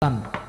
Tan.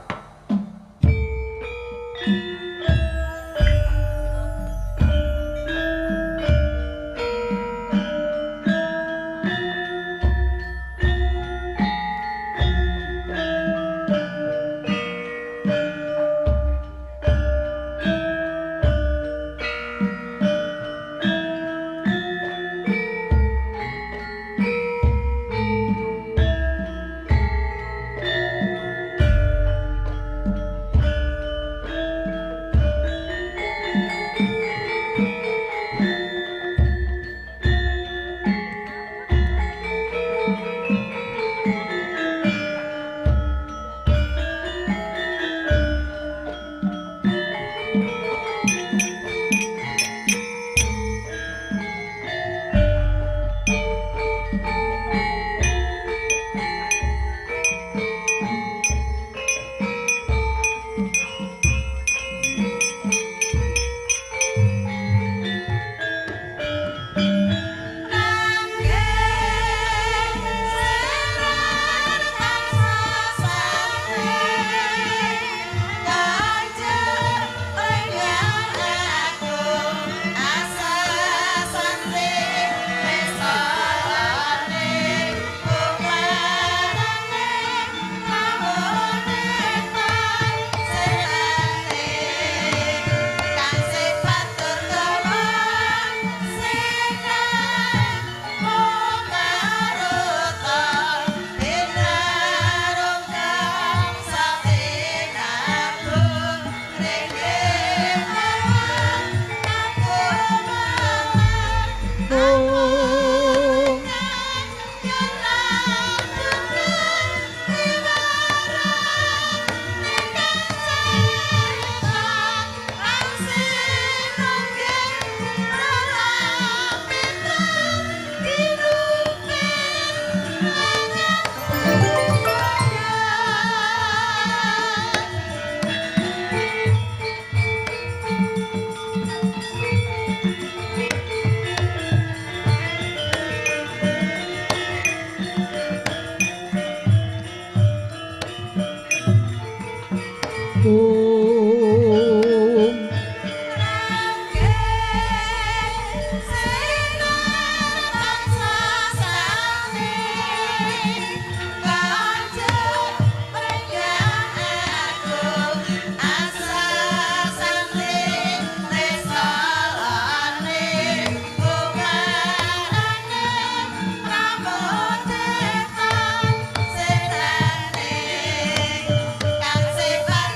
Kang sifat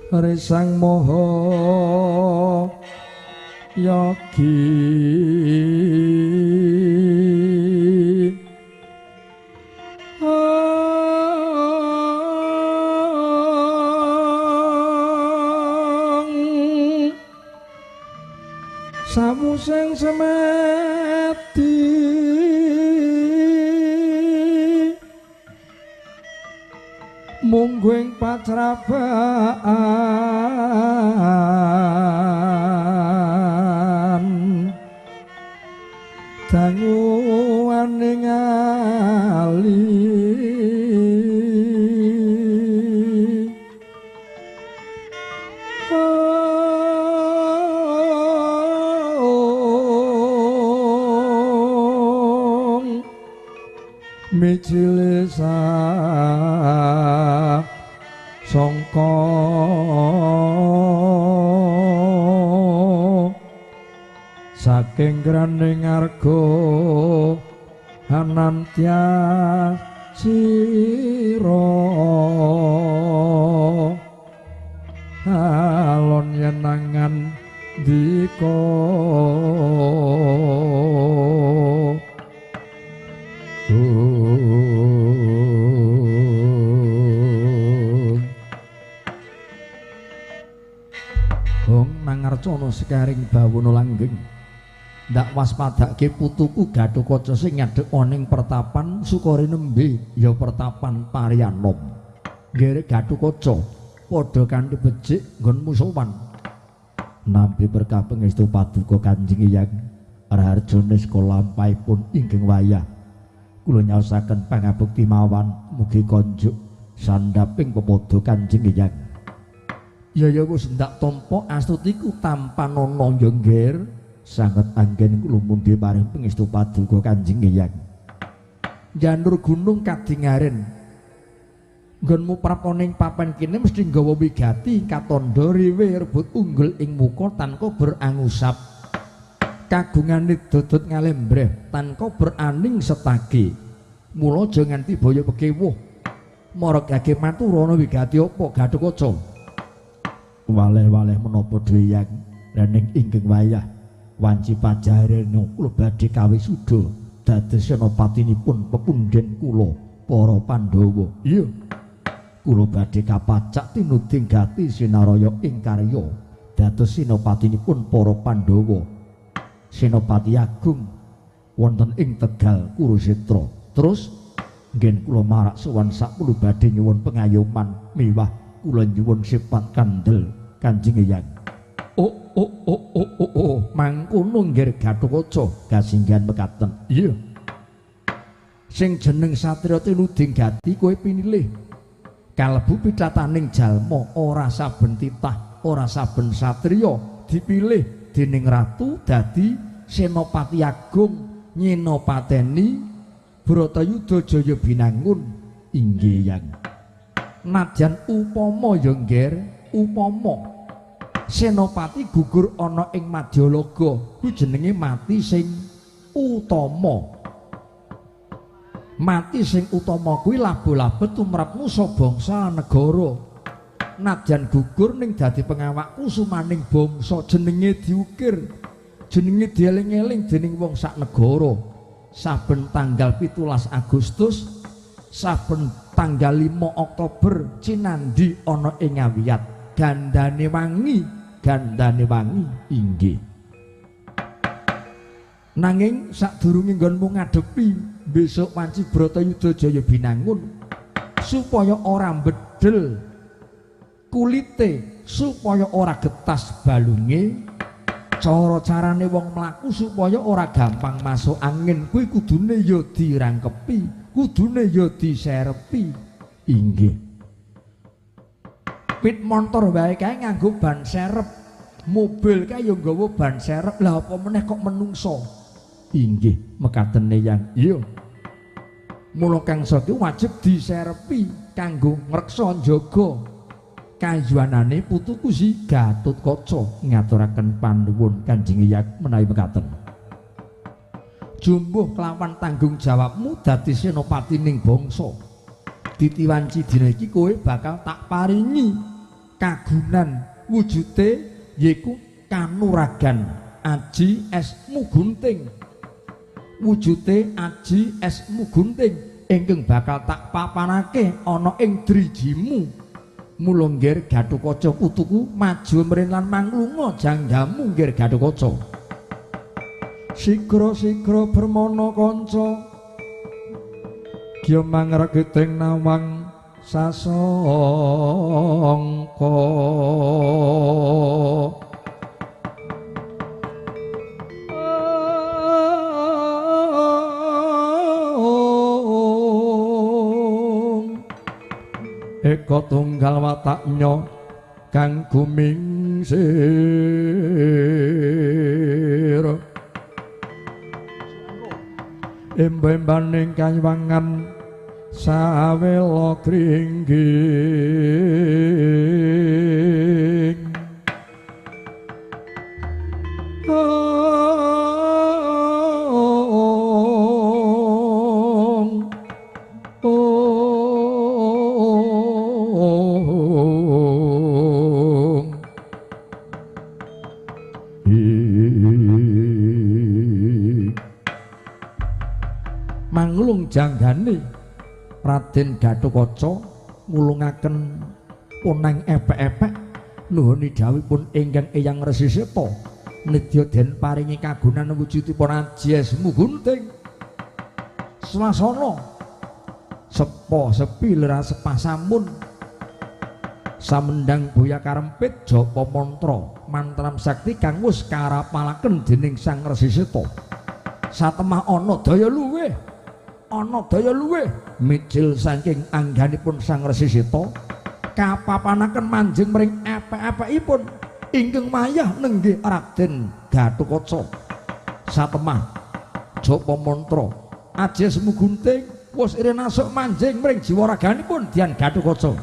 Resang Maha Yogi sawusing semedi mungguh ing pacraban danguane ngali mijile sangka saking graning arga anantya sira alon yenangan dika. Hong mangarcana sekaring bawana langgeng ndak waspadake putuku Gatotkaca sing ngadeg ana ing pertapan Sukari nembe ya pertapan Parianom. Nggere Gatotkaca padha kanthi becik nggonmu sowan. Nampi berkah pangestu paduka Kanjeng Hyang Raharja niska lampahipun ingkang wayah. Kula nyaosaken pangabekti mawon mugi konjuk sandhaping pepadha Kanjeng Hyang. Ya ya wis ndak tampa astutiku tampanana ya nggir sanget anggen kula mundhi paring pangestu paduka Kanjeng Hyang. Janur gunung kadingaren nggonmu prapta ning papan kene mesti nggawa wigati katandha riwe rebut unggul ing muka tanpa berangusap. Kagungane dodot ngalembreh tanpa beraning setake. Mula aja nganti boyo pekewuh. Maragake matur ana wigati apa Gatotkaca? Waleh-waleh menapa dhewe Yang rening ingkang wayah wanci pajarena kula badhe kawisuda dados senopatinipun pepundhen kula para Pandhawa. Iya. Kula badhe kapacak tinuding gati sinaraya ing karya dados senopatinipun para Pandhawa. Senopati Agung wonten ing Tegal Kurusetra. Terus ngen kula marak sowan sakpulu badhe nyuwun pengayoman miwah kula nyuwun sifat kandel Kanjeng Hyang. Oh oh oh oh oh oh mangkono nggir Gatotkaca kasinggihan mekaten. Iya. Sing jeneng satriya tinuding gati kowe pinilih. Kalebu pitataning jalma ora saben titah, ora saben satriya dipilih dening ratu dadi Senopati Agung nyinopateni Bratayuda Jaya Binangun. Inggih Yang. Nadyan upama ya nggir, upama Senopati gugur ana ing Madyalaga, kuwi jenenge mati sing utama. Mati sing utama kuwi labuh-labuh tumrap nusa bangsa negara. Nadyan gugur ning dadi pengawak kusumaning bangsa, jenenge diukir, jenenge dieling-eling dening wong sak negara. Saben tanggal 17 Agustus, saben tanggal 5 Oktober cinandhi ana ing Ngawiyat, gandane wangi, gandane wangi. Inggih. Nanging sadurunge nggonmu ngadepi besok wanci Bratayuda Jaya Binangun supaya ora bedel kulite, supaya ora getas balunge, cara-carane wong mlaku supaya ora gampang masuk angin kuwi kudune ya dirangkepi, kudune ya diserepi. Inggih. Pit montor wae kae nganggo ban serep, mobil kae ya nggawa ban serep, lah apa meneh kok menungso. Inggih mekatene Yang. Iya. Mula kangsa ki wajib diserepi kanggo ngreksa njaga kayuwanane putuku si Gatotkaca ngaturaken panuwun Kanjeng Hyang menawi mekaten. Jumbuh kelawan tanggung jawabmu dadi senopati ning bangsa. Titiwanci dina iki kowe bakal tak paringi kagunan wujute yaiku kanuragan aji esmu gunting. Wujute aji esmu gunting ingkang bakal tak papanake ana ing drijimu. Mula nggir Gatotkaca putuku maju mrene lan manglunga janggamu nggir Gatotkaca. Sigra-sigra Brahmana kanca gya mangregeting nawang sasangka. Eka tunggal wataknya kang gumingsir. Emba-embaning kaywangan sawela gringging. Manglung janggane Raden Gatotkaca ngulungaken punang epek-epek nuhuni dhawuhipun ingkang Eyang Resi Seta nidya den paringi kagunan wujudipun aji esmu gunting. Swasana sepo sepi lara sepah samun samendang boya karempit japa mantra mantram sakti kang wis karapalaken dening Sang Resi Seta. Satemah ana daya luwih, ana daya luwih mijil saking angganipun Sang Resi Seta kapapanaken manjing mring epek-epekipun ingkang mayah nenggih Raden Gatotkaca. Satemah japa mantra aji esmu gunting wis irin asuk manjing mring jiwa raganipun Dian Gatotkaca.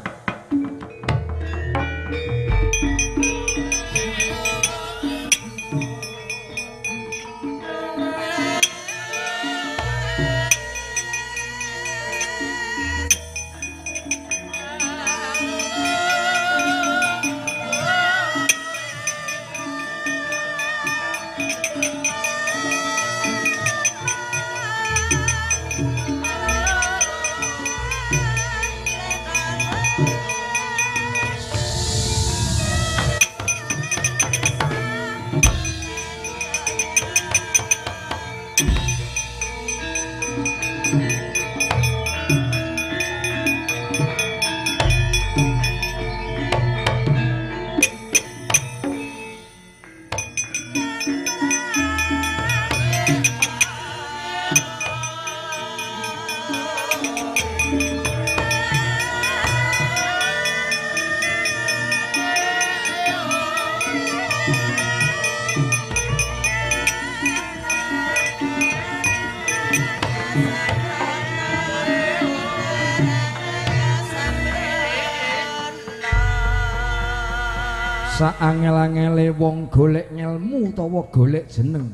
Saangel-angele wong golek ngelmu utawa golek jeneng,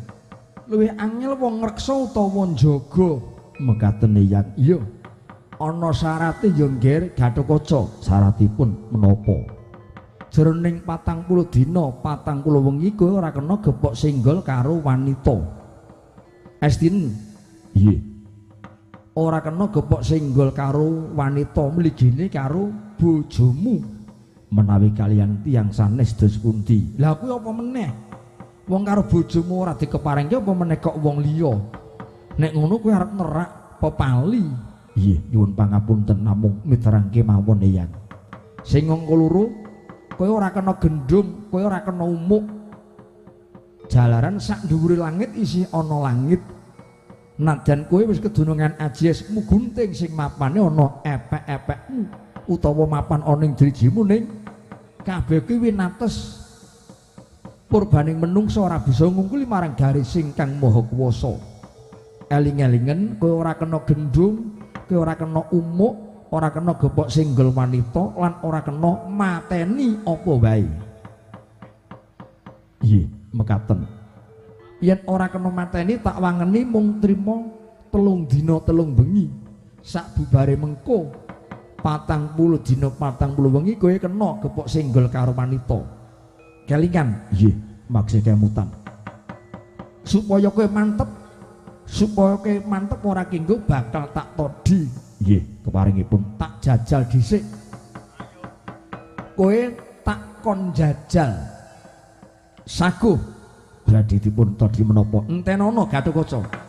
luwih angel wong ngreksa utawa njaga. Mekaten Eyang. Iya, ana syarate ya nggir Gatotkaca. Syaratipun menapa? Jroning 40 dina 40 wengi kowe ora kena gepok senggol karo wanita. Estin? Iya. Ora kena gepok senggol karo wanita mligine karo bojomu. Menawi kalian tiyang sanes dos pundi? Lah kuwi apa meneh? Wong karo bojomu ora dikeparengke apa meneh kok wong liya? Nek ngono kowe arep nerak pepali. Nggih, nyuwun pangapunten namung miterangke mawon Eyang. Sing angka loro, kowe ora kena gendhung, kowe ora kena umuk. Jalaran sak dhuwure langit isih ana langit. Nadyan kowe wis kedunungan aji esmu gunting sing mapane ana epek-epekmu utawa mapan ana ing drijimu ning kabeh kuwi winates purbaning menungsa ora bisa ngungkuli marang garis ingkang maha kuwasa. Eling-elingen kowe ora kena gendhung, kowe ora kena umuk, ora kena gepok singgel wanita lan ora kena mateni apa wae. Nggih, mekaten. Yen ora kena mateni tak wangeni mung trima 3 dina 3 bengi. Sak bubare mengko 40 dina 40 wengi kowe kena gepok senggol karo wanita. Kelingan? Nggih, makse kemutan. Supaya kowe mantep, supaya kowe mantep ora kinggo bakal tak todi. Nggih, keparingipun tak jajal dhisik. Kowe tak kon jajal. Saguh badhe dipun todi menapa? Entenono Gatotkaca.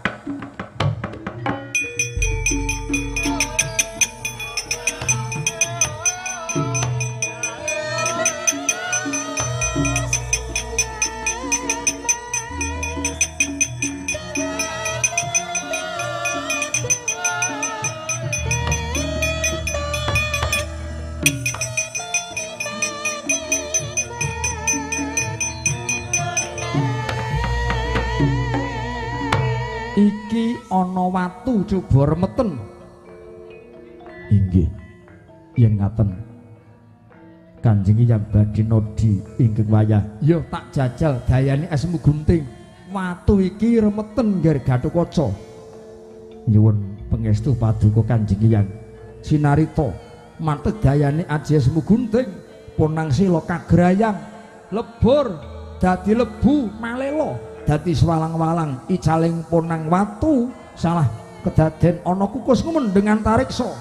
Iki ana watu coba remeten. Inggih. Yen ngaten Kanjeng Hyang badhe nodi ingkang wayah. Ya tak jajal dayane esmu gunting. Watu iki remeten ngger Gatotkaca. Nyuwun pangestu paduka Kanjeng Hyang. Sinarita manteg dayane aji esmu gunting ponang sila kagrayang lebur dadi lebu malela. Dadi swalang-walang icaling ponang watu salah kedaden ana kukus ngumendeng antariksa.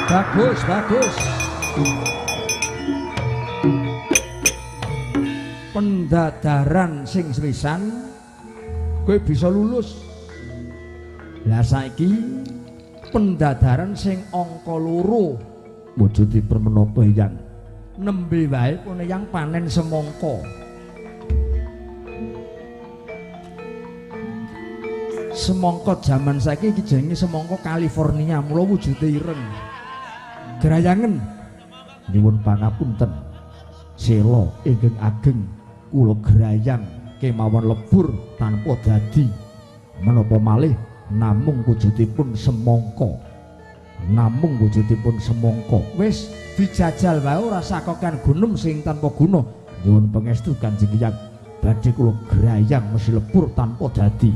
Bagus, bagus. Pendadaran sing sepisan kowe bisa lulus. Lah saiki pendadaran sing angka 2 wujudipun menapa Hyang? Nembe wae pun Hyang panen semangka. Semangka jaman saiki iki jenenge semangka California, mula wujude ireng. Grayangen. Nyuwun pangapunten. Sela ingkang ageng kula grayang kemawon lebur tanpa dadi. Menapa malih namung wujudipun semangka. Namung wujudipun semangka. Wis dijajal wae ora sakokan gunem sing tanpa guna. Nyuwun pangestu Kanjeng Hyang badhe kula grayang mesti lebur tanpa dadi.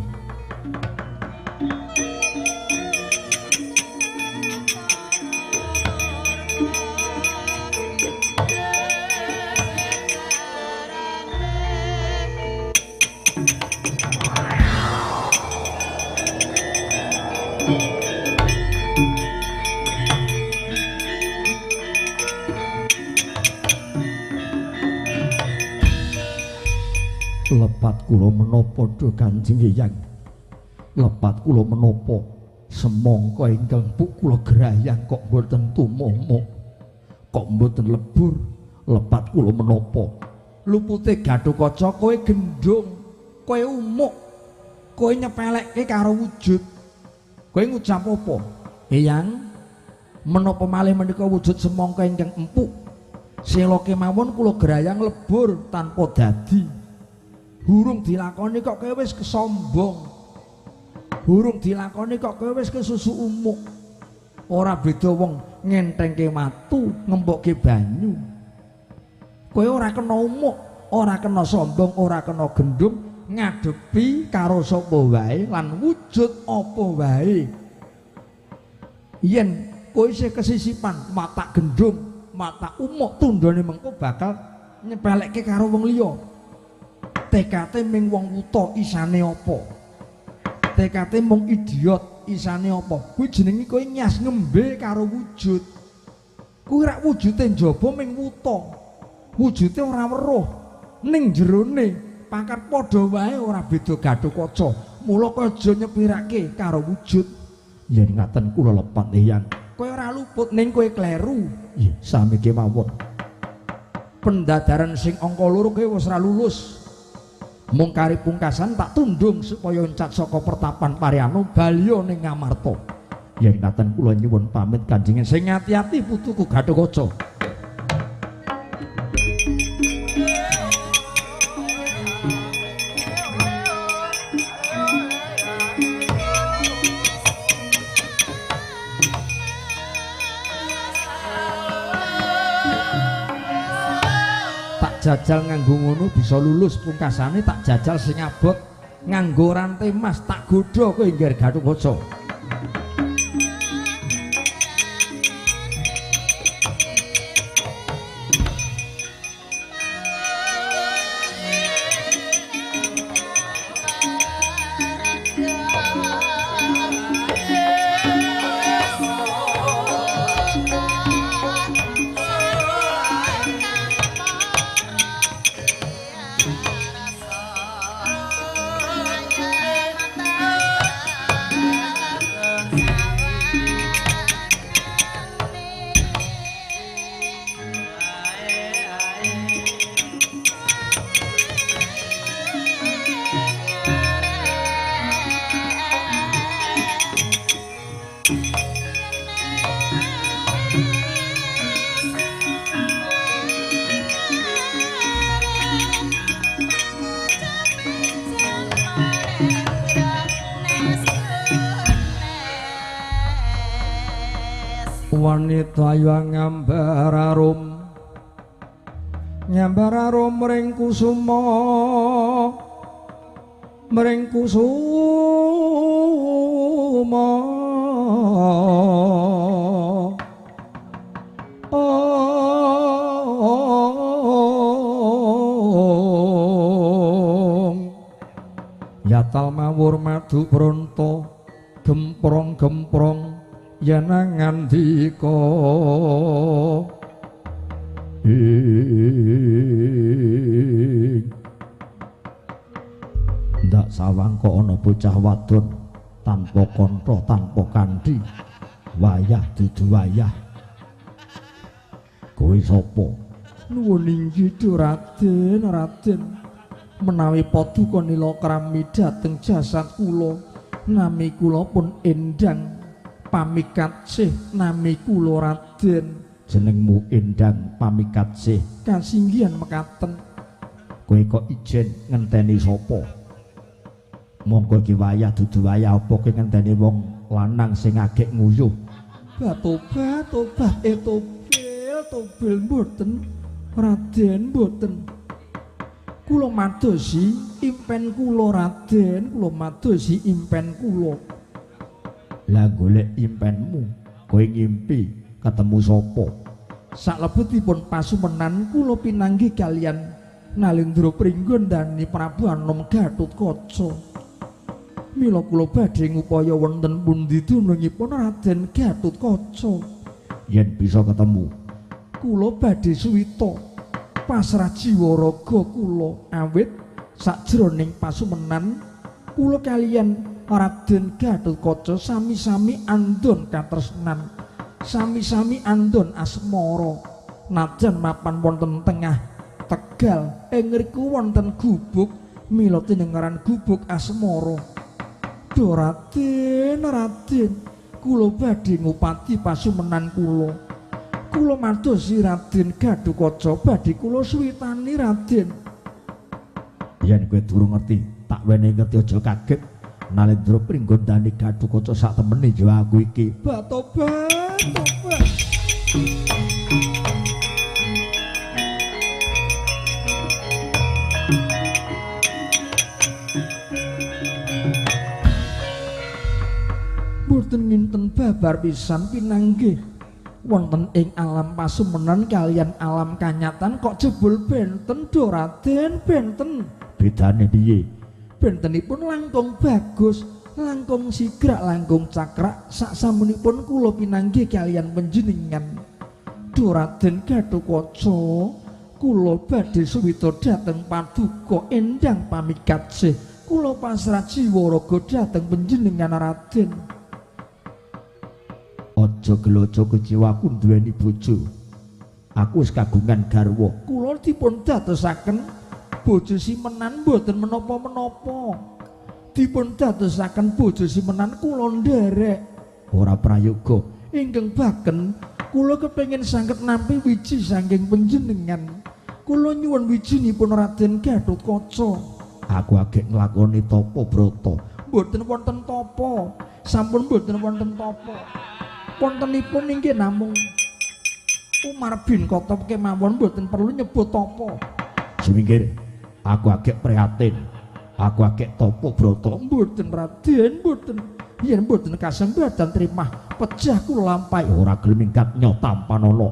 Lepat kula menapa duh Kanjeng Hyang? Lepat kula menapa semangka ingkang puk kula grayang kok mboten tumomo, kok mboten lebur. Lepat kula menapa? Lupute Gatotkaca kowe gendhong, kowe umuk, kowe nyepelekke karo wujud. Kowe ngucap apa? Hyang, menapa malih menika wujud semangka ingkang empuk? Sela kemawon kula grayang lebur tanpa dadi. Hurung dilakoni kok kowe wis kesombong. Hurung dilakoni kok kowe wis kesusu umuk. Ora beda wong ngentengke watu, ngembokke banyu. Kowe ora kena umuk, ora kena sombong, ora kena gendhung, ngadepi karo sapa wae lan wujud apa wae. Yen kowe isih kesisipan watak gendhung, watak umuk, tundhone mengko bakal nyepelekke karo wong liya. TKT ming wong wuta isane apa? TKT mung idiot isane apa? Kuwi jenenge kowe nyas ngembe karo wujud. Kuwi rak wujude njaba ming wuta. Wujude ora weruh. Ning jerone pangkat padha wae ora beda Gatotkaca. Mula kowe aja nyepirake karo wujud. Yen ngaten kula lepat Hyang. Kowe ora luput ning kowe kleru. Nggih, sami kemawon. Pendadaran sing angka 2 kowe wis ora lulus. Mung kari pungkasan tak tundung supaya encat saka pertapan Paryano baliya ning Ngamarta. Yen ngaten kula nyuwun pamit Kanjeng. Sing ati-ati putuku Gatotkaca. jajal nganggo ngono bisa lulus pungkasane tak jajal sing abot nganggo rantai mas tak godha kowe ngger Gatotkaca. Wanita ayu ngambar arum nyambar arum mring kusuma mring kusuma yatal mawur madu pronto gemprong-gemprong yen ngandika ing ndak sawang kok ana bocah wadon tanpa kantha tanpa kanthi wayah dudu wayah kowe sapa nuwun inggih Raden Raden menawi paduka nila krami dhateng jasad kula nami kula pun Endang pamikatsih nami kula Raden. Jenengmu Endang pamikatsih kasinggihan mekaten. Kowe kok ijen ngenteni sapa? Monggo iki wayah dudu wayah apa kowe ngenteni wong lanang sing agek nguyuh? Batobat tobat tobel tobel mboten Raden mboten. Kula madosi impen kula Raden, kula madosi impen kula. Lah golek impenmu, kowe ngimpi ketemu sapa? Saklebetipun pasumenan kula pinanggih kalian Nalendra Pringgondani Prabu Anom Gatotkaca. Mila kula badhe ngupaya wonten pundi dunungipun Raden Gatotkaca. Yen bisa ketemu, kula badhe suwita pasrah jiwa raga kula awit sajroning pasumenan kula kalian Raden Gatotkaca sami-sami andon katresnan, sami-sami andon asmara. Najan mapan wonten tengah Tegal, ing ngriku wonten gubuk, mila tinengaran gubuk asmara. Duh Raden, Raden, kula badhe ngupati pasumenan kula. Kula madosi Raden Gatotkaca badhe kula suwitani Raden. Yen kowe durung ngerti, tak wenehi ngerti aja kaget. Nalendra Pringgondani Gatotkaca sak temene ya aku iki. Batobat, tobat. Mboten nginten babar pisan pinanggih wonten ing alam pasumenan kalian alam kanyatan kok jebul benten do Raden benten. Bedane piye? Bentenipun langkung bagus, langkung sigrak, langkung cakrak saksamunipun kula pinanggih kalian panjenengan. Duh Raden Gatotkaca, kula badhe suwita dhateng paduka Endang pamikatsih. Kula pasrah jiwa raga dhateng panjenengan Raden. Aja gelo aja kecewa aku duweni bojo. Aku wis kagungan garwa. Kula dipun dadosaken bojo simenan mboten menapa-menapa. Dipun dadosaken bojo simenan kula nderek. Ora prayoga. Ingkang baken kula kepengin saged nampi wiji saking panjenengan. Kula nyuwun wijinipun Raden Gatotkaca. Aku agek nglakoni tapa brata. Mboten wonten tapa. Sampun mboten wonten tapa. Wontenipun inggih namung Umar bin Khattab kemawon mboten perlu nyebut tapa. Sumingkir, aku agek prihatin. Aku agek topo broto. Mboten Raden, mboten. Yen mboten kasembatan trimah pejah kula lampahi. Ora gelem minggat nyo tampanana.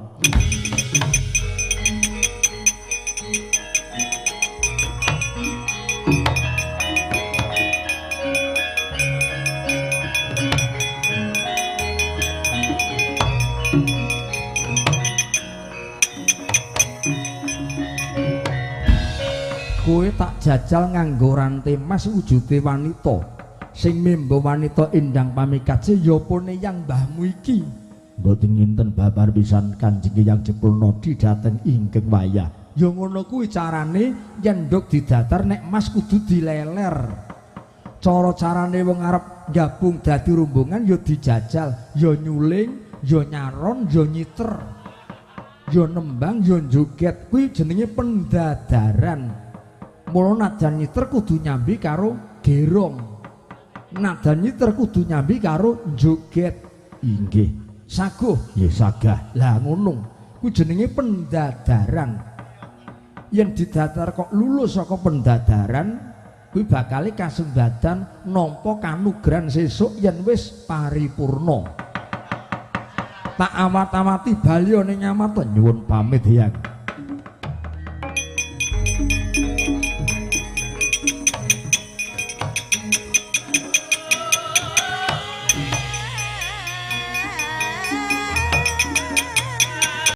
Kowe tak jajal nganggo rante mas wujude wanita sing membo wanita endang pamikaje ya pone yang mbahmu iki. Mboten nginten babar pisan Kanjeng Hyang Jepulnadi dhateng ingkang wayah. Ya ngono kuwi carane yen nduk didatar nek mas kudu dileler. Cara-carane wong arep gabung dadi rombongan ya dijajal, ya nyuling, ya nyaron, ya nyiter, ya nembang, ya joget. Kuwi jenenge pendadaran. Mula nadan nyiter kudu nyambi karo gerong. Nadan nyiter kudu nyambi karo joget. Inggih. Saguh. Nggih sagah. Lah ngono. Kuwi jenenge pendadaran. Yen didatar kok lulus saka pendadaran, kuwi bakale kasembadan nampa kanugran sesuk yen wis paripurna. Tak awat-awati bali ning Ngamarta. Nyuwun pamit Hyang.